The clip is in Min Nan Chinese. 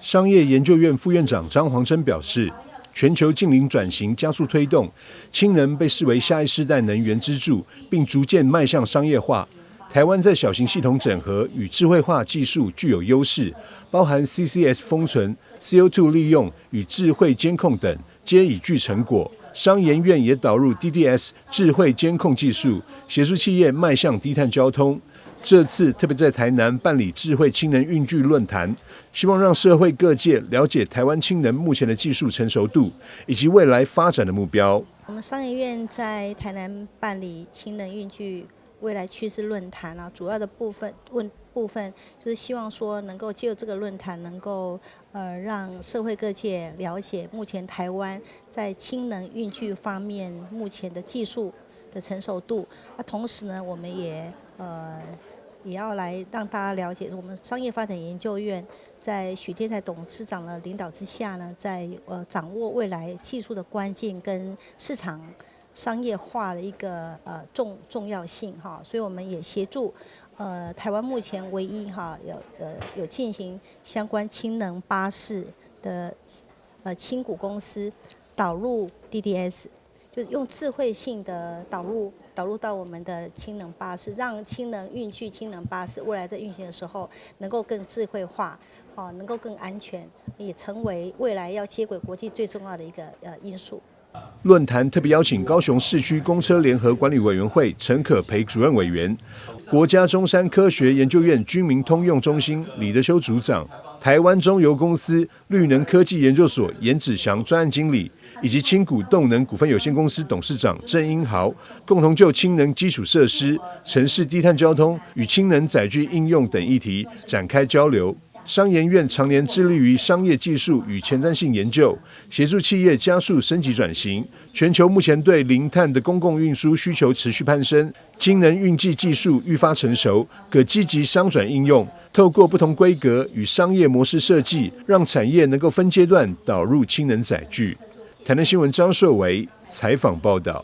商業研究院副院長張黃禎表示，全球淨零轉型加速推動，氫能被視為下一世代能源支柱，並逐漸邁向商業化。台灣在小型系統整合與智慧化技術具有優勢，包含 CCS 封存、CO2 利用與智慧監控等，皆已具成果。商研院也導入 DDS 智慧監控技術，協助企業邁向低碳交通。這次特別在台南辦理智慧氫能運具論壇，希望讓社會各界了解台灣氫能目前的技術成熟度以及未來發展的目標。我們商研院在台南辦理氫能運具未來趨勢論壇啊，主要的部分問部分就是希望說能夠借由這個論壇，能夠讓社會各界了解目前台灣在氫能運具方面目前的技術的成熟度。那同時呢，我們也要來讓大家了解，我們商業發展研究院在許天才董事長的領導之下呢，在掌握未來技術的關鍵跟市場商業化的一個重要性哈，所以我們也協助台灣目前唯一哈有進行相關氫能巴士的氫谷公司導入 DDS，就用智慧性的導入到我們的氫能巴士，讓氫能運具、氫能巴士未來在運行的時候能夠更智慧化，哦，能夠更安全，也成為未來要接軌國際最重要的一個因素。論壇特別邀請高雄市區公車聯合管理委員會陳可培主任委員、國家中山科學研究院軍民通用中心李德修組長、台灣中油公司綠能科技研究所嚴子祥專案經理，以及氫谷動能股份有限公司董事長鄭英豪，共同就氫能基礎設施、城市低碳交通與氫能載具應用等議題展開交流。商研院常年致力於商業技術與前瞻性研究，協助企業加速升級轉型。全球目前對零碳的公共運輸需求持續攀升，氫能運具技術愈發成熟，可積極商轉應用。透過不同規格與商業模式設計，讓產業能夠分階段導入氫能載具。台南新聞張碩維採訪報道。